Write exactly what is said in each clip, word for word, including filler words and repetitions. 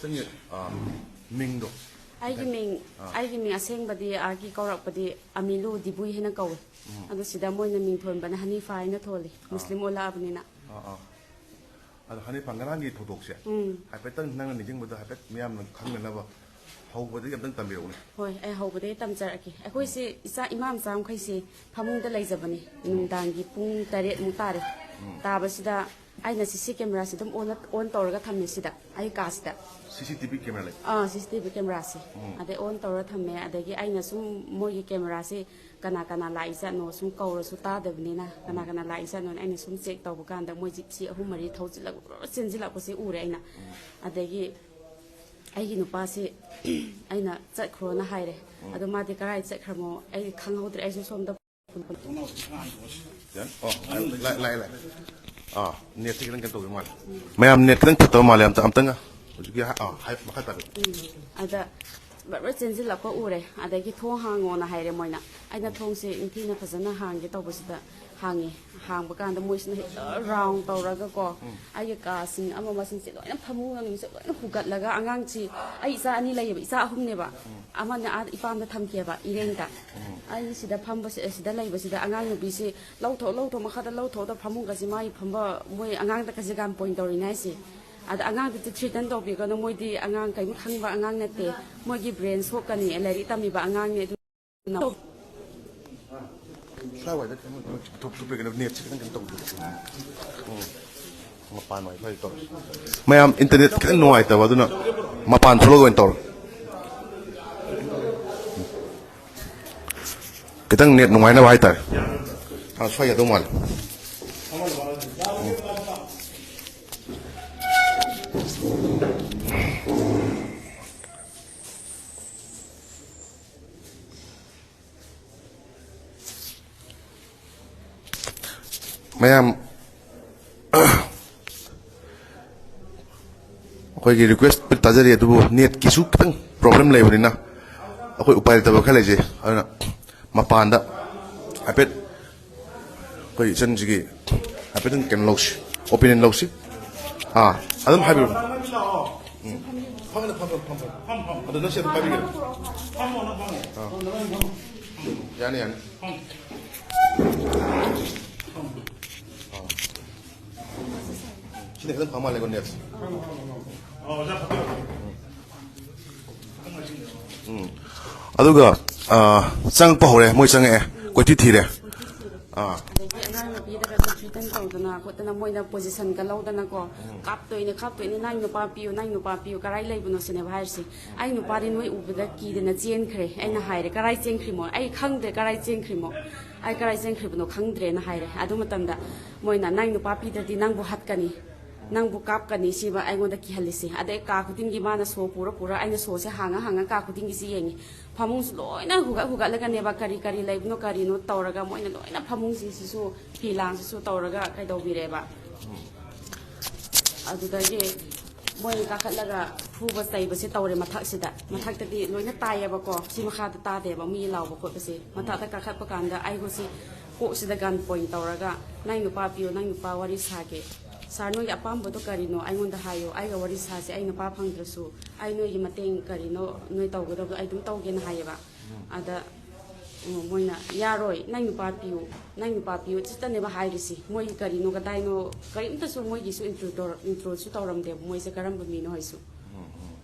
ꯅꯪꯒꯤ, ꯑ, ꯃꯤꯡꯗꯣ? ꯑꯩꯒꯤ ꯃꯤꯡ, ꯑꯥ꯫ ꯑꯩꯒꯤ ꯃꯤꯡ ꯑꯁꯦꯡꯕꯗꯤ, ꯑꯥꯒꯤ ꯀꯧꯔꯛꯄꯗꯤ ꯑꯃꯤꯂꯨ ꯗꯤꯕꯨꯏ ꯍꯥꯏꯅ ꯀꯧꯏ꯫ ꯎꯝ꯫ ꯑꯗꯣ ꯁꯤꯗ ꯃꯣꯏꯅ ꯃꯤꯡ ꯊꯣꯟꯕꯅ ꯍꯅꯤꯐꯥ ꯍꯥꯏꯅ ꯊꯣꯜꯂꯤ꯫ ꯑꯥ꯫ ꯃꯨꯁꯂꯤꯝ ꯑꯣꯜꯂꯛꯑꯕꯅꯤꯅ꯫ ꯑꯥ, ꯑꯥ꯫ ꯑꯗꯣ ꯍꯅꯤꯐꯥ, ꯉꯔꯥꯡꯒꯤ ꯊꯧꯗꯣꯛꯁꯦ ꯎꯝ꯫ ꯍꯥꯏꯐꯦꯠꯇꯪ ꯅꯪꯅ ꯅꯤꯡꯁꯤꯡꯕꯗꯣ ꯍꯥꯏꯐꯦꯠ ꯃꯤꯌꯥꯝꯅ ꯈꯪꯅꯅꯕ ꯍꯧꯕꯗꯒꯤ ꯑꯝꯇꯪ ꯇꯝꯕꯤꯔꯛꯎꯅꯦ꯫ ꯍꯣꯏ, ꯑꯩ ꯍꯧꯕꯗꯒꯤ ꯇꯝꯖꯔꯛꯀꯦ꯫ ꯑꯩꯈꯣꯏꯁꯦ ꯏꯆꯥ, ꯏꯃꯥ ꯃꯆꯥ ꯃꯈꯩꯁꯦ ꯐꯃꯨꯡꯗ ꯂꯩꯖꯕꯅꯤ꯫ ꯅꯨꯡꯗꯥꯡꯒꯤ ꯄꯨꯡ ꯇꯔꯦꯠꯃꯨꯛ ꯇꯥꯔꯦ꯫ ꯎꯝ꯫ ꯇꯥꯕꯁꯤꯗ ꯑꯩꯅ ꯁꯤ ꯁꯤ ꯀꯦꯃꯦꯔꯥꯁꯤ ꯑꯗꯨꯝ on, on ꯇꯧꯔꯒ ꯊꯝꯃꯦ ꯁꯤꯗ, ꯑꯩ ꯀꯥꯁꯤꯗ꯫ ꯁꯤ ꯁꯤ ꯇꯤ ꯚꯤ ꯀꯦꯃꯦꯔꯥ ꯂꯩ? ꯑꯥ, ꯁꯤ ꯁꯤ ꯇꯤ ꯚꯤ ꯀꯦꯃꯦꯔꯥꯁꯤ꯫ ꯎꯝ꯫ ꯑꯗꯩ on ꯇꯧꯔ ꯊꯝꯃꯦ꯫ ꯑꯗꯒꯤ ꯑꯩꯅ ꯁꯨꯝ ꯃꯣꯏꯒꯤ ꯀꯦꯃꯦꯔꯥꯁꯤ ꯀꯅꯥ ꯀꯅꯥ ꯂꯥꯛꯏ ꯖꯥꯠꯅꯣ, ꯁꯨꯝ ꯀꯧꯔꯁꯨ ꯇꯥꯗꯕꯅꯤꯅ, ꯀꯅꯥ ꯎꯝ꯫ ꯀꯅꯥ ꯂꯥꯛꯏ ꯖꯥꯠꯅꯣꯅ ꯑꯩꯅ ꯁꯨꯝ check ꯇꯧꯕ ꯀꯥꯟꯗ ꯃꯣꯏ ꯖꯤꯞꯁꯤ ꯑꯍꯨꯝ ꯃꯔꯤ ꯊꯧꯖꯤꯜꯂꯛ-, ꯆꯦꯟꯁꯤꯜꯂꯛꯄꯁꯤ ꯎꯔꯦ ꯑꯩꯅ꯫ ꯎꯝ꯫ ꯑꯗꯒꯤ ꯑꯩꯒꯤ ꯅꯨꯄꯥꯁꯤ ꯑꯩꯅ ꯆꯠꯈ꯭ꯔꯣꯅ ꯍꯥꯏꯔꯦ꯫ ꯎꯝ꯫ ꯑꯗꯣ ꯃꯥꯗꯤ ꯀꯔꯥꯏ ꯆꯠꯈ꯭ꯔꯃꯣ ꯑꯩ ꯈꯪꯍꯧꯗ꯭ꯔꯦ꯫ ꯑꯩꯁꯨ ꯁꯣꯝꯗ ꯌꯥꯅꯤ? ꯑꯣ, ꯂꯥꯛꯑꯦ, ꯂꯥꯛꯑꯦ, ꯂꯥꯛꯑꯦ꯫ ꯑꯥ, netꯁꯦ ꯈꯤꯇꯪ ꯀꯩꯅꯣ ꯇꯧꯕ ꯃꯥꯜꯂꯦ꯫ ꯃꯌꯥꯝ net ꯈꯤꯇꯪ ꯐꯠꯇꯕ ꯃꯥꯜꯂꯦ꯫ ꯑꯝꯇ, ꯑꯝꯇꯪꯒ ꯍꯧꯖꯤꯛꯀꯤ ꯍꯥ-, ꯑꯥ, ꯍꯥꯏ-, ꯃꯈꯥ ꯇꯥꯕꯤꯌꯨ꯫ ꯎꯝ꯫ ꯑꯗ ꯕꯔ ꯕꯔ ꯆꯦꯟꯁꯤꯜꯂꯛꯄ ꯎꯔꯦ꯫ ꯑꯗꯒꯤ "ꯊꯣꯡ ꯍꯥꯡꯉꯣꯅ" ꯍꯥꯏꯔꯦ ꯃꯣꯏꯅ꯫ ꯑꯩꯅ ꯊꯣꯡꯁꯦ ꯅꯤꯡꯊꯤꯅ ꯐꯖꯅ ꯍꯥꯡꯒꯦ ꯇꯧꯕꯁꯤꯗ ꯍꯥꯡꯉꯦ꯫ ꯍꯥꯡꯕ ꯀꯥꯟꯗ ꯃꯣꯏꯁꯤꯅ ꯍꯦꯛꯇ round ꯇꯧꯔꯒꯀꯣ, ꯎꯝ꯫ ꯑꯩꯒꯤ ꯀꯥꯁꯤꯡ ꯑꯃ ꯑꯃꯁꯤꯡꯁꯦ ꯂꯣꯏꯅ ꯐꯃꯨꯡ ꯃꯅꯨꯡꯁꯦ ꯂꯣꯏꯅ ꯍꯨꯒꯠꯂꯒ, ꯑꯉꯥꯡꯁꯤ, ꯑꯩ ꯏꯆꯥ ꯑꯅꯤ ꯂꯩꯌꯦꯕ, ꯏꯆꯥ ꯑꯍꯨꯝꯅꯦꯕ꯫ ꯎꯝ꯫ ꯑꯃꯅ ꯑꯥ ꯏꯄꯥꯝꯗ ꯊꯝꯈꯤꯑꯕ, ꯏꯔꯦꯡꯗ꯫ ꯎꯝ꯫ ꯑꯩ ꯁꯤꯗ ꯐꯝꯕꯁꯦ, ꯁꯤꯗ ꯂꯩꯕꯁꯤꯗ ꯑꯉꯥꯡ ꯅꯨꯄꯤꯁꯤ, "ꯂꯧꯊꯣꯛ, ꯂꯧꯊꯣꯛ, ꯃꯈꯥꯗ ꯂꯧꯊꯣꯛꯑꯗ ꯐꯃꯨꯡꯒꯁꯤ ꯃꯥꯒꯤ ꯐꯝꯕ", ꯃꯣꯏ ꯑꯉꯥꯡꯗ ꯀꯖꯤꯀꯥꯟ point ꯇꯧꯔꯤꯅꯦ ꯍꯥꯏꯁꯦ꯫ ꯑꯗ ꯑꯉꯥꯡꯗꯨꯗꯤ threaten ꯇꯧꯕꯤꯒꯅꯨ, ꯃꯣꯏꯗꯤ ꯑꯉꯥꯡ ꯀꯔꯤꯝ ꯈꯪꯕ ꯑꯉꯥꯡ ꯅꯠꯇꯦ, ꯃꯣꯏꯒꯤ brain ꯁꯣꯛꯀꯅꯤ, ꯂꯥꯏꯔꯤꯛ ꯇꯝꯃꯤꯕ ꯑꯉꯥꯡꯅꯦ꯫ ꯑꯗꯨ ꯁ꯭ꯋꯥꯏꯋꯥꯏꯗ ꯀꯩꯅꯣ, ꯀꯩꯅꯣ ꯊꯨꯞ-, ꯊꯨꯞꯄꯦ ꯀꯩꯅꯣ, netꯁꯦ ꯈꯤꯇꯪ ꯀꯩꯅꯣ ꯇꯧꯕꯤꯌꯨ꯫ ꯎꯝ꯫ ꯃꯄꯥꯟ ꯋꯥꯏꯐꯥꯏ ꯇꯧꯔꯦ꯫ ꯃꯌꯥꯝ internet ꯈꯤꯇꯪ ꯅꯨꯡꯉꯥꯏꯇꯕ, ꯑꯗꯨꯅ ꯃꯄꯥꯟ ꯊꯣꯛꯂꯒ ꯑꯣꯏꯅ ꯇꯧꯔꯦ꯫ ꯈꯤꯇꯪ net ꯅꯨꯡꯉꯥꯏꯅꯕ ꯍꯥꯏꯇꯥꯔꯦ꯫ ꯑꯥ, ꯁ꯭ꯋꯥꯏ ꯌꯥꯗꯧ ꯃꯥꯜꯂꯦ꯫ ꯃꯌꯥꯝ, ꯑꯩꯈꯣꯏꯒꯤ request ꯇꯥꯖꯔꯤ, ꯑꯗꯨꯕꯨ netꯀꯤꯁꯨ ꯈꯤꯇꯪ problem ꯂꯩꯕꯅꯤꯅ ꯑꯩꯈꯣꯏ ꯎꯄꯥꯏ ꯂꯩꯇꯕ ꯈꯔ ꯂꯩꯖꯩ꯫ ꯑꯗꯨꯅ ꯃꯄꯥꯟꯗ ꯍꯥꯏꯐꯦꯠ ꯑꯩꯈꯣꯏ ꯏꯆꯟꯁꯤꯒꯤ ꯍꯥꯏꯐꯦꯠꯇꯪ ꯀꯩꯅꯣ ꯂꯧꯁꯤ, opinion ꯂꯧꯁꯤ꯫ ꯑꯥ, ꯑꯗꯨꯝ ꯍꯥꯏꯕꯤꯔꯣ꯫ ꯎꯝ꯫ ꯐꯝꯃꯣ, ꯐꯝꯃꯣ, ꯐꯝꯃꯣ꯫ ꯑꯗꯣ ꯅꯪ ꯁꯤ ꯑꯗꯨꯝ ꯄꯥꯏꯕꯤꯒꯦꯔꯥ? ꯑꯥ꯫ ꯌꯥꯅꯤ, ꯌꯥꯅꯤ꯫ ꯑꯥ꯫ ꯁꯤꯅ ꯈꯤꯇꯪ ꯐ ꯃꯥꯜꯂꯦꯀꯣ, net꯫ ꯎꯝ꯫ ꯑꯗꯨꯒ, ꯑꯥ, ꯆꯪꯉꯛꯄ ꯍꯧꯔꯦ, ꯃꯣꯏ ꯆꯪꯉꯛꯑꯦ, ꯀꯣꯏꯊꯤ ꯊꯤꯔꯦ꯫ ꯑꯥ꯫ ꯑꯗꯒꯤ ꯑꯉꯥꯡ ꯅꯨꯄꯤꯗꯒꯁꯨ threaten ꯇꯧꯗꯅ ꯈꯣꯠꯇꯅ ꯃꯣꯏꯅ position ꯒ ꯂꯧꯗꯅꯀꯣ, "ꯀꯥꯞꯇꯣꯏꯅꯦ, ꯀꯥꯞꯇꯣꯏꯅꯦ, ꯅꯪ ꯅꯨꯄꯥ ꯄꯤꯌꯨ, ꯅꯪ ꯅꯨꯄꯥ ꯄꯤꯌꯨ, ꯀꯔꯥꯏ ꯂꯩꯕꯅꯣ?" ꯁꯤꯅꯦꯕ ꯍꯥꯏꯔꯤꯁꯤ꯫ "ꯑꯩ ꯅꯨꯄꯥꯗꯤ ꯅꯣꯏ ꯎꯕꯗ ꯀꯤꯗꯅ ꯆꯦꯟꯈ꯭ꯔꯦ"꯫ ꯑꯩꯅ ꯍꯥꯏꯔꯦ, "ꯀꯔꯥꯏ ꯆꯦꯟꯈ꯭ꯔꯤꯃꯣ? ꯑꯩ ꯈꯪꯗ꯭ꯔꯦ ꯀꯔꯥꯏ ꯆꯦꯟꯈ꯭ꯔꯤꯃꯣ, ꯑꯩ ꯀꯔꯥꯏ ꯆꯦꯟꯈ꯭ꯔꯤꯕꯅꯣ ꯈꯪꯗ꯭ꯔꯦꯅ" ꯍꯥꯏꯔꯦ꯫ ꯑꯗꯨ ꯃꯇꯝꯗ ꯃꯣꯏꯅ, "ꯅꯪ ꯅꯨꯄꯥ ꯄꯤꯗ꯭ꯔꯗꯤ ꯅꯪꯕꯨ ꯍꯥꯠꯀꯅꯤ, ꯅꯪꯕꯨ ꯀꯥꯞꯀꯅꯤ", ꯁꯤꯕ ꯑꯩꯉꯣꯟꯗ ꯀꯤꯍꯜꯂꯤꯁꯦ꯫ ꯑꯗꯩ ꯀꯥ ꯈꯨꯗꯤꯡꯒꯤ ꯃꯥꯅ ꯁꯣ ꯄꯨꯔ ꯄꯨꯔ, ꯑꯩꯅ ꯁꯣꯁꯦ ꯍꯥꯡꯉ ꯍꯥꯡꯉ ꯀꯥ ꯈꯨꯗꯤꯡꯒꯤꯁꯤ ꯌꯦꯡꯉꯤ꯫ ꯐꯃꯨꯡꯁꯨ ꯂꯣꯏꯅ ꯍꯨꯒꯠ ꯍꯨꯒꯠꯂꯒꯅꯦꯕ, ꯀꯔꯤ ꯀꯔꯤ ꯂꯩꯕꯅꯣ ꯀꯔꯤꯅꯣ ꯇꯧꯔꯒ ꯃꯣꯏꯅ ꯂꯣꯏꯅ ꯐꯃꯨꯡꯁꯤꯡꯁꯤꯁꯨ ꯐꯤ ꯂꯥꯡꯁꯤꯁꯨ ꯇꯧꯔꯒ ꯀꯩꯗꯧꯕꯤꯔꯦꯕ꯫ ꯑꯗꯨꯗꯒꯤ ꯃꯣꯏꯅ ꯀꯥꯈꯠꯂꯒ ꯐꯨꯕ ꯆꯩꯕꯁꯦ ꯇꯧꯔꯦ ꯃꯊꯛꯁꯤꯗ꯫ ꯃꯊꯛꯇꯗꯤ ꯂꯣꯏꯅ ꯇꯥꯏꯌꯦꯕꯀꯣ, ꯁꯤ ꯃꯈꯥꯗ ꯇꯥꯗꯦꯕ ꯃꯤ ꯂꯥꯎꯕ ꯈꯣꯠꯄꯁꯦ꯫ ꯃꯊꯛꯇ ꯀꯥꯈꯠꯄ ꯀꯥꯟꯗ ꯑꯩꯕꯨꯁꯤ ꯀꯣꯛꯁꯤꯗ gun point ꯇꯧꯔꯒ, "ꯅꯪ ꯅꯨꯄꯥ ꯄꯤꯌꯣ, ꯅꯪ ꯅꯨꯄꯥ ꯋꯥꯔꯤ ꯁꯥꯒꯦ꯫ ꯁꯥꯔ, ꯅꯣꯏꯒꯤ ꯑꯄꯥꯝꯕꯗꯣ ꯀꯔꯤꯅꯣ ꯑꯩꯉꯣꯟꯗ ꯍꯥꯏꯌꯣ, ꯑꯩꯒ ꯋꯥꯔꯤ ꯁꯥꯁꯦ, ꯑꯩ ꯅꯨꯄꯥ ꯐꯪꯗ꯭ꯔꯁꯨ ꯑꯩ ꯅꯣꯏꯒꯤ ꯃꯇꯦꯡ ꯀꯔꯤꯅꯣ ꯅꯣꯏ ꯇꯧꯒꯗꯕꯗꯣ ꯑꯩ ꯑꯗꯨꯝ ꯇꯧꯒꯦꯅ" ꯍꯥꯏꯌꯦꯕ꯫ ꯑꯗ, ꯎꯝ, ꯃꯣꯏꯅ, "ꯌꯥꯔꯣꯏ, ꯅꯪ ꯅꯨꯄꯥ ꯄꯤꯌꯨ, ꯅꯪ ꯅꯨꯄꯥ ꯄꯤꯌꯨ" ꯁꯤꯇꯅꯦꯕ ꯍꯥꯏꯔꯤꯁꯤ꯫ ꯃꯣꯏꯒꯤ ꯀꯔꯤꯅꯣ ꯀꯗꯥꯏꯅꯣ ꯀꯔꯤꯝꯇꯁꯨ ꯃꯣꯏꯒꯤꯁꯨ intro ꯇꯧꯔ-, intro ꯁꯨ ꯇꯧꯔꯝꯗꯦꯕ ꯃꯣꯏꯁꯦ ꯀꯔꯝꯕ ꯃꯤꯅꯣ ꯍꯥꯏꯁꯨ꯫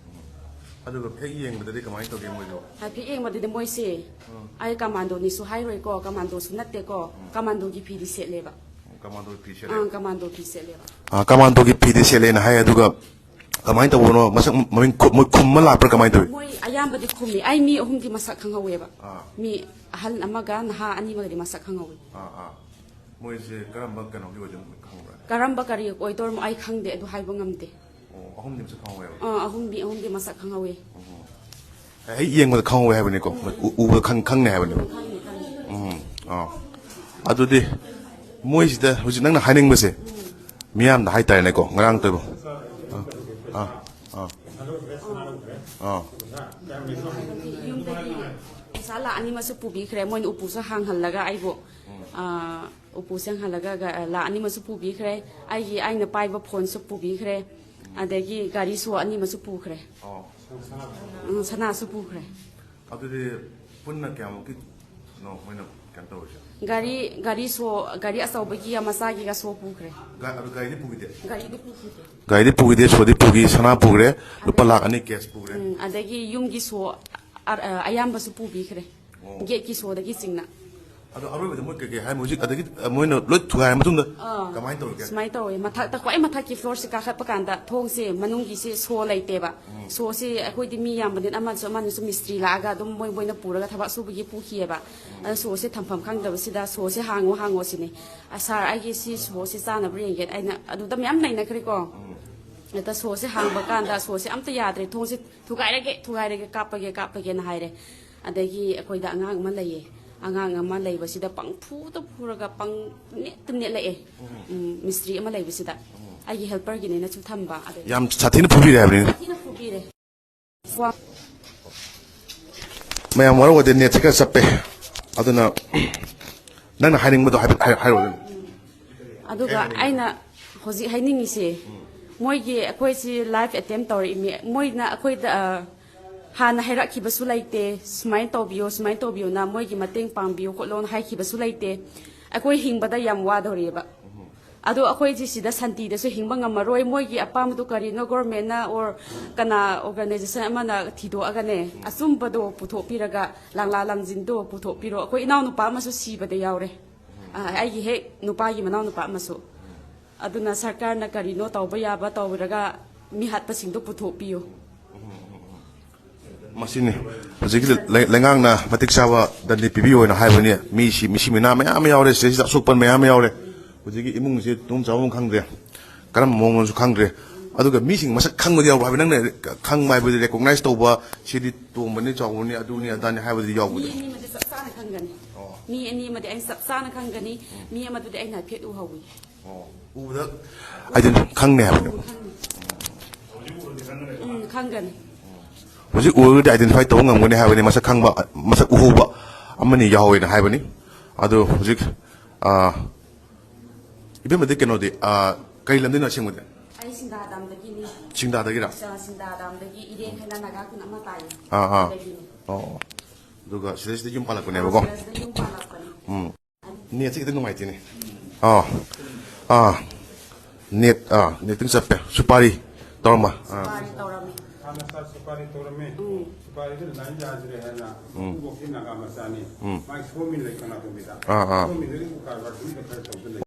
ꯑꯗꯨꯒ ꯍꯦꯛ ꯌꯦꯡꯕꯗꯗꯤ ꯀꯃꯥꯏꯅ ꯇꯧꯒꯦ ꯃꯣꯏꯗꯣ? ꯍꯥꯏꯐꯦꯠ ꯌꯦꯡꯕꯗꯗꯤ ꯃꯣꯏꯁꯦ, ꯑꯩ commando ꯅꯤꯁꯨ ꯍꯥꯏꯔꯣꯏꯀꯣ, commando ꯁꯨ ꯅꯠꯇꯦꯀꯣ, commando ꯒꯤ ꯐꯤꯗꯤ ꯁꯦꯠꯂꯦꯕ꯫ Commando ꯒꯤ ꯐꯤ ꯁꯦꯠꯂꯦ? ꯑꯪ, commando ꯐꯤ ꯁꯦꯠꯂꯦꯕ꯫ ꯑꯥ, commando ꯒꯤ ꯐꯤꯗꯤ ꯁꯦꯠꯂꯦꯅ ꯍꯥꯏ, ꯑꯗꯨꯒ ꯀꯃꯥꯏꯅ ꯇꯧꯕꯅꯣ? ꯃꯁꯛ ꯃꯃꯤꯡ ꯈꯨ-, ꯃꯣꯏ ꯈꯨꯝꯃ ꯂꯥꯛꯄ꯭ꯔꯥ, ꯀꯃꯥꯏꯅ ꯇꯧꯏ? ꯃꯣꯏ ꯑꯌꯥꯝꯕꯗꯤ ꯈꯨꯝꯃꯤ꯫ ꯑꯩ ꯃꯤ ꯑꯍꯨꯝꯗꯤ ꯃꯁꯛ ꯈꯪꯍꯧꯋꯦꯕ꯫ ꯑꯥ꯫ ꯃꯤ ꯑꯍꯜ ꯑꯃꯒ ꯅꯍꯥ ꯑꯅꯤ ꯑꯃꯒꯗꯤ ꯃꯁꯛ ꯈꯪꯍꯧꯋꯤ꯫ ꯑꯥ, ꯑꯥ꯫ ꯃꯣꯏꯁꯦ ꯀꯔꯝꯕ ꯀꯩꯅꯣꯒꯤ ꯑꯣꯏꯗꯣꯏꯅꯣ ꯈꯪꯕ꯭ꯔꯥ? ꯀꯔꯝꯕ ꯀꯔꯤ ꯑꯣꯏꯗꯣꯏꯅꯣ ꯑꯩ ꯈꯪꯗꯦ, ꯑꯗꯨ ꯍꯥꯏꯕ ꯉꯝꯗꯦ꯫ ꯑꯣ, ꯑꯍꯨꯝꯗꯤ ꯃꯁꯛ ꯈꯪꯍꯧꯋꯦꯕ? ꯑꯥ, ꯑꯍꯨꯝꯗꯤ, ꯑꯍꯨꯝꯗꯤ ꯃꯁꯛ ꯈꯪꯍꯧꯋꯤ꯫ ꯑꯣ꯫ ꯍꯦꯛ ꯌꯦꯡꯕꯗ ꯈꯪꯍꯧꯋꯦ ꯍꯥꯏꯕꯅꯤꯀꯣ? ꯎ-, ꯎꯕꯗ ꯈꯪ-, ꯈꯪꯅꯤ ꯍꯥꯏꯕꯅꯦꯕ? ꯈꯪꯉꯤ, ꯈꯪꯉꯤ꯫ ꯎꯝ, ꯑꯥ꯫ ꯑꯗꯨꯗꯤ ꯃꯣꯏꯁꯤꯗ ꯍꯧꯖꯤꯛ ꯅꯪꯅ ꯍꯥꯏꯅꯤꯡꯕꯁꯦ, ꯃꯤꯌꯥꯝꯗ ꯍꯥꯏꯇꯥꯔꯦꯅꯦꯀꯣ, ꯉꯔꯥꯡ ꯇꯧꯕ꯫ ꯑꯥ, ꯑꯥ, ꯑꯥ꯫ ꯑꯥ꯫ ꯌꯨꯝꯗꯒꯤ ꯄꯩꯁꯥ ꯂꯥꯛ ꯑꯅꯤ ꯑꯃꯁꯨ ꯄꯨꯕꯤꯈ꯭ꯔꯦ, ꯃꯣꯏꯅ ꯎꯄꯨꯁꯨ ꯍꯥꯡꯍꯜꯂꯒ ꯑꯩꯕꯨ, ꯑꯥ, ꯎꯄꯨ ꯁꯦꯡꯍꯜꯂꯒ ꯒ-, ꯂꯥꯛ ꯑꯅꯤ ꯑꯃꯁꯨ ꯄꯨꯕꯤꯈ꯭ꯔꯦ꯫ ꯑꯩꯒꯤ, ꯑꯩꯅ ꯄꯥꯏꯕ phone ꯁꯨ ꯄꯨꯕꯤꯈ꯭ꯔꯦ꯫ ꯑꯗꯒꯤ ꯒꯥꯔꯤ ꯁꯣ ꯑꯅꯤꯃꯁꯨ ꯄꯨꯈ꯭ꯔꯦ꯫ ꯑꯣ꯫ ꯎꯝ, ꯁꯅꯥꯁꯨ ꯄꯨꯈ꯭ꯔꯦ꯫ ꯑꯗꯨꯗꯤ ꯄꯨꯟꯅ ꯀꯌꯥꯃꯨꯛꯀꯤ ꯅꯣ ꯃꯣꯏꯅ ꯀꯩꯅꯣ ꯇꯧꯔꯤꯁꯦ? ꯒꯥꯔꯤ ꯒꯥꯔꯤ ꯁꯣ, ꯒꯥꯔꯤ ꯑꯆꯧꯕꯒꯤ ꯃꯆꯥꯒꯤꯒ ꯁꯣ ꯄꯨꯈ꯭ꯔꯦ꯫ ꯒꯥ- ꯑꯗꯨ ꯒꯥꯔꯤꯗꯤ ꯄꯨꯈꯤꯗꯦ? ꯒꯥꯔꯤꯗꯤ ꯄꯨꯈꯤꯗꯦ꯫ ꯒꯥꯔꯤꯗꯤ ꯄꯨꯈꯤꯗꯦ, ꯁꯣꯗꯤ ꯄꯨꯈꯤ, ꯁꯅꯥ ꯄꯨꯈ꯭ꯔꯦ, ꯂꯨꯄꯥ ꯂꯥꯛ ꯑꯅꯤ ꯀꯦꯁ ꯄꯨꯈ꯭ꯔꯦ꯫ ꯎꯝ, ꯑꯗꯒꯤ ꯌꯨꯝꯒꯤ ꯁꯣ ꯑ- ꯑ- ꯑꯌꯥꯝꯕꯁꯨ ꯄꯨꯕꯤꯈ꯭ꯔꯦ꯫ ꯑꯣ꯫ ꯒꯦꯠꯀꯤ ꯁꯣꯗꯒꯤ ꯆꯤꯡꯅ꯫ ꯑꯗꯣ ꯑꯔꯣꯏꯕꯗ ꯃꯣꯏ ꯀꯩꯀꯩ ꯍꯥꯏ ꯍꯧꯖꯤꯛ? ꯑꯗꯒꯤ ꯃꯣꯏꯅ ꯂꯣꯏ ꯊꯨꯒꯥꯏꯔ ꯃꯇꯨꯡꯗ ꯑꯥ, ꯀꯃꯥꯏꯅ ꯇꯧꯔꯤꯒꯦ? ꯁꯨꯃꯥꯏꯅ ꯇꯧꯋꯦ, ꯃꯊꯛꯇ ꯈ꯭ꯋꯥꯏ ꯃꯊꯛꯀꯤ ꯐ꯭ꯂꯣꯔꯁꯦ ꯀꯥꯈꯠꯄ ꯀꯥꯟꯗ ꯊꯣꯡꯁꯦ ꯃꯅꯨꯡꯒꯤꯁꯦ ꯁꯣ ꯂꯩꯇꯦꯕ꯫ ꯁꯣꯁꯦ ꯑꯩꯈꯣꯏꯗꯤ ꯃꯤ ꯌꯥꯝꯕꯅꯤꯅ ꯑꯃꯅꯁꯨ ꯑꯃꯅꯁꯨ ꯃꯤꯁꯇ꯭ꯔꯤ ꯂꯥꯛꯑꯒ ꯑꯗꯨꯝ ꯃꯣꯏ ꯃꯣꯏꯅ ꯄꯨꯔꯒ ꯊꯕꯛ ꯁꯨꯕꯒꯤ ꯄꯨꯈꯤꯑꯕ꯫ ꯑꯗꯣ ꯁꯣꯁꯦ ꯊꯝꯐꯝ ꯈꯪꯗꯕꯁꯤꯗ ꯁꯣꯁꯦ ꯍꯥꯡꯉꯣ ꯍꯥꯡꯉꯣ ꯁꯤꯅꯤ꯫ "ꯑ, ꯁꯥꯔ, ꯑꯩꯒꯤ ꯁꯤ ꯁꯣꯁꯦ ꯆꯥꯅꯕ ꯌꯦꯡꯒꯦ", ꯑꯩꯅ ꯑꯗꯨꯗ ꯃꯌꯥꯝ ꯅꯩꯅꯈ꯭ꯔꯦꯀꯣ꯫ ꯍꯦꯛꯇ ꯁꯣꯁꯦ ꯍꯥꯡꯕ ꯀꯥꯟꯗ ꯁꯣꯁꯦ ꯑꯝꯇ ꯌꯥꯗ꯭ꯔꯦ, "ꯊꯣꯡꯁꯦ ꯊꯨꯒꯥꯏꯔꯒꯦ, ꯊꯨꯒꯥꯏꯔꯒꯦ, ꯀꯥꯞꯄꯒꯦ, ꯀꯥꯞꯄꯒꯦꯅ" ꯍꯥꯏꯔꯦ꯫ ꯑꯗꯒꯤ ꯑꯩꯈꯣꯏꯗ ꯑꯉꯥꯡ ꯑꯃ ꯂꯩꯌꯦ꯫ ꯑꯉꯥꯡ ꯑꯃ ꯂꯩꯕꯁꯤꯗ ꯄꯪꯐꯨꯗ ꯐꯨꯔꯒ ꯄꯪ ꯅꯦꯠꯇ ꯅꯦꯠꯂꯛꯑꯦ꯫ ꯎꯝ, ꯃꯤꯁꯇ꯭ꯔꯤ ꯑꯃ ꯂꯩꯕꯁꯤꯗ꯫ ꯑꯩꯒꯤ ꯍꯦꯜꯄꯔꯒꯤꯅꯦꯅꯁꯨ ꯊꯝꯕ꯫ ꯑꯗꯒꯤ ꯌꯥꯝ ꯁꯥꯊꯤꯅ ꯐꯨꯕꯤꯔꯦ ꯍꯥꯏꯕꯅꯤ꯫ ꯊꯤꯅ ꯐꯨꯕꯤꯔꯦ꯫ ꯋꯥ- ꯃꯌꯥꯝ ꯋꯥꯔꯧ ꯋꯥꯗꯦ, ꯅꯦꯠꯁꯦ ꯈꯔ ꯆꯞꯄꯦ꯫ ꯑꯗꯨꯅ ꯅꯪꯅ ꯍꯥꯏꯅꯤꯡꯕꯗꯣ ꯍꯥꯏꯐꯦꯠ ꯍꯥꯏ- ꯍꯥꯏꯔꯛꯑꯣ꯫ ꯑꯗꯨꯒ ꯑꯩꯅ ꯍꯧꯖꯤꯛ ꯍꯥꯏꯅꯤꯡꯉꯤꯁꯦ, ꯃꯣꯏꯒꯤ ꯑꯩꯈꯣꯏꯁꯤ ꯂꯥꯏꯐ ꯑꯦꯇꯦꯝ ꯇꯧꯔꯛꯏꯃꯤ꯫ ꯃꯣꯏꯅ ꯑꯩꯈꯣꯏꯗ, ꯑ, ꯍꯥꯟꯅ ꯍꯥꯏꯔꯛꯈꯤꯕꯁꯨ ꯂꯩꯇꯦ, "ꯁꯨꯃꯥꯏꯅ ꯇꯧꯕꯤꯌꯣ, ꯁꯨꯃꯥꯏꯅ ꯇꯧꯕꯤꯌꯣꯅ, ꯃꯣꯏꯒꯤ ꯃꯇꯦꯡ ꯄꯥꯡꯕꯤꯌꯣ ꯈꯣꯠꯂꯣꯅ" ꯍꯥꯏꯈꯤꯕꯁꯨ ꯂꯩꯇꯦ꯫ ꯑꯩꯈꯣꯏ ꯍꯤꯡꯕꯗ ꯌꯥꯝ ꯋꯥꯗꯧꯔꯤꯑꯕ꯫ ꯑꯗꯣ ꯑꯩꯈꯣꯏꯁꯤ ꯁꯤꯗ ꯁꯥꯟꯇꯤꯗꯁꯨ ꯍꯤꯡꯕ ꯉꯝꯃꯔꯣꯏ꯫ ꯃꯣꯏꯒꯤ ꯑꯄꯥꯝꯕꯗꯨ ꯀꯔꯤꯅꯣ ꯒꯣꯔꯃꯦꯟꯅ ꯑꯣꯔ ꯀꯅꯥ ꯑꯣꯔꯒꯅꯥꯏꯖꯦꯁꯟ ꯑꯃꯅ ꯊꯤꯗꯣꯛꯑꯒꯅꯦ, ꯑꯆꯨꯝꯕꯗꯣ ꯄꯨꯊꯣꯛꯄꯤꯔꯒ, ꯂꯥꯡꯂꯥ ꯂꯥꯡꯖꯤꯟꯗꯣ ꯄꯨꯊꯣꯛꯄꯤꯔꯣ꯫ ꯑꯩꯈꯣꯏ ꯏꯅꯥꯎꯅꯨꯄꯥ ꯑꯃꯁꯨ ꯁꯤꯕꯗ ꯌꯥꯎꯔꯦ꯫ ꯑ, ꯑꯩꯒꯤ ꯍꯦꯛ ꯅꯨꯄꯥꯒꯤ ꯃꯅꯥꯎ ꯅꯨꯄꯥ ꯑꯃꯁꯨ꯫ ꯑꯗꯨꯅ ꯁꯔꯀꯥꯔꯅ ꯀꯔꯤꯅꯣ ꯇꯧꯕ ꯌꯥꯕ ꯇꯧꯔꯒ ꯃꯤ ꯍꯥꯠꯄꯁꯤꯡꯗꯣ ꯄꯨꯊꯣꯛꯄꯤꯌꯨ꯫ ꯃꯁꯤꯅꯤ ꯍꯧꯖꯤꯛꯀꯤ ꯂꯩ- ꯂꯩꯉꯥꯛꯅ ꯃꯇꯤꯛ ꯆꯥꯕ ꯗꯟꯗꯤ ꯄꯤꯕꯤꯌꯨ ꯍꯥꯏꯅ ꯍꯥꯏꯕꯅꯤ꯫ ꯃꯤꯁꯤ, ꯃꯤꯁꯤ ꯃꯤꯅꯥ ꯃꯌꯥꯝ ꯑꯃ ꯌꯥꯎꯔꯦ, ꯁꯤꯗꯩꯁꯤꯗ ꯑꯁꯣꯛꯄ ꯃꯌꯥꯝ ꯑꯃ ꯌꯥꯎꯔꯦ꯫ ꯍꯧꯖꯤꯛꯀꯤ ꯏꯃꯨꯡꯁꯤ ꯇꯨꯝ ꯆꯥꯐꯝ ꯈꯪꯗ꯭ꯔꯦ, ꯀꯔꯝꯕ ꯃꯑꯣꯡꯅꯣꯁꯨ ꯈꯪꯗ꯭ꯔꯦ꯫ ꯑꯗꯨꯒ ꯃꯤꯁꯤꯡ ꯃꯁꯛ ꯈꯪꯕꯗꯤ ꯌꯥꯎꯕ꯭ꯔꯥ ꯍꯥꯏꯕ? ꯅꯪꯅ ꯈꯪꯕ ꯍꯥꯏꯕꯗꯤ ꯔꯦꯀꯣꯛꯅꯥꯏꯁ ꯇꯧꯕ, ꯁꯤꯗꯤ ꯇꯣꯝꯕꯅꯤ, ꯆꯥꯎꯕꯅꯤ, ꯑꯗꯨꯅꯤ ꯑꯗꯥꯅꯤ ꯍꯥꯏꯕꯗꯤ ꯌꯥꯎꯕꯗꯤ? ꯃꯤ ꯑꯅꯤꯃꯗꯤ ꯆꯞ ꯆꯥꯅ ꯈꯪꯒꯅꯤ꯫ ꯑꯣ꯫ ꯃꯤ ꯑꯅꯤꯃꯗꯤ ꯑꯩꯅ ꯆꯞ ꯆꯥꯅ ꯈꯪꯒꯅꯤ꯫ ꯃꯤ ꯑꯃꯗꯨꯗꯤ ꯑꯩꯅ ꯍꯥꯏꯐꯦꯠ ꯎꯍꯧꯋꯤ꯫ ꯑꯣ꯫ ꯎꯕꯗ ꯑꯥꯏꯗꯦꯟ- ꯈꯪꯅꯤ ꯍꯥꯏꯕꯅꯦꯕ꯫ ꯎꯝ, ꯈꯪꯒꯅꯤ꯫ ꯍꯧꯖꯤꯛ ꯎꯔꯒꯗꯤ ꯑꯥꯏꯗꯦꯟꯇꯤꯐꯥꯏ ꯇꯧꯕ ꯉꯝꯒꯅꯤ ꯍꯥꯏꯕꯅꯤ, ꯃꯁꯛ ꯈꯪꯕ, ꯃꯁꯛ ꯎꯍꯧꯕ ꯑꯃꯅꯤ ꯌꯥꯎꯍꯧꯋꯦꯅ ꯍꯥꯏꯕꯅꯤ꯫ ꯑꯗꯨ ꯍꯧꯖꯤꯛ, ꯑ, ꯏꯕꯦꯝꯃꯗꯤ ꯀꯩꯅꯣꯗꯤ, ꯑ, ꯀꯔꯤ ꯂꯝꯗꯩꯅꯣ ꯑꯁꯦꯡꯕꯗꯤ? ꯑꯩ ꯁꯤꯡꯗꯥꯗꯥꯝꯗꯒꯤꯅꯤ꯫ ꯁꯤꯡꯗꯥꯗꯒꯤꯔꯥ? ꯑ, ꯁꯤꯡꯗꯥꯗꯥꯝꯗꯒꯤ ꯏꯔꯦꯡ ꯍꯥꯏꯅ ꯅꯥꯒꯥ ꯈꯨꯟ ꯑꯃ ꯇꯥꯏꯌꯦ꯫ ꯑꯥ, ꯑꯥ꯫ ꯑꯗꯒꯤꯅꯤ꯫ ꯑꯣ, ꯑꯣ꯫ ꯑꯗꯨꯒ ꯁꯤꯗꯩꯁꯤꯗ ꯌꯨꯝ ꯄꯥꯜꯂꯛꯄꯅꯦꯕꯀꯣ? ꯁꯤꯗꯩꯁꯤꯗ ꯌꯨꯝ ꯄꯥꯜꯂꯛꯄꯅꯤ꯫ ꯎꯝ꯫ ꯅꯦꯠꯁꯦ ꯈꯤꯇꯪ ꯅꯨꯡꯉꯥꯏꯇꯦꯅꯦ꯫ ꯑꯥ, ꯑꯥ꯫ ꯅꯦꯠ, ꯑꯥ, ꯅꯦꯠꯇꯪ ꯆꯞꯄꯦ꯫ ꯁꯨꯄꯥꯔꯤ ꯇꯧꯔꯝꯕ꯫ ꯑꯥ꯫ ꯁꯨꯄꯥꯔꯤ ꯇꯧꯔꯝꯃꯤ꯫ ꯍꯥꯟꯅ ꯁꯥꯔ ꯁꯨꯄꯥꯔꯤ ꯇꯧꯔꯝꯃꯦ꯫ ꯎꯝ꯫ ꯁꯨꯄꯥꯔꯤꯗꯨ ꯂꯥꯏꯟ ꯌꯥꯗ꯭ꯔꯦ ꯍꯥꯏꯅ ꯎꯝ꯫ ꯏꯀꯨꯕꯣꯛꯁꯤ ꯅꯥꯒꯥ ꯃꯆꯥꯅꯤ꯫ ꯎꯝ꯫ ꯃꯥꯒꯤ ꯁꯣꯃꯤꯜ ꯂꯩ ꯀꯪꯂꯥꯇꯣꯡꯕꯤꯗ꯫ ꯑꯥ, ꯑꯥ꯫ ꯁꯣꯃꯤꯜꯗꯨꯒꯤ ꯀꯔꯕꯥꯔ ꯁꯨꯝ ꯈꯔ ꯇꯧꯗ ꯂꯩ꯫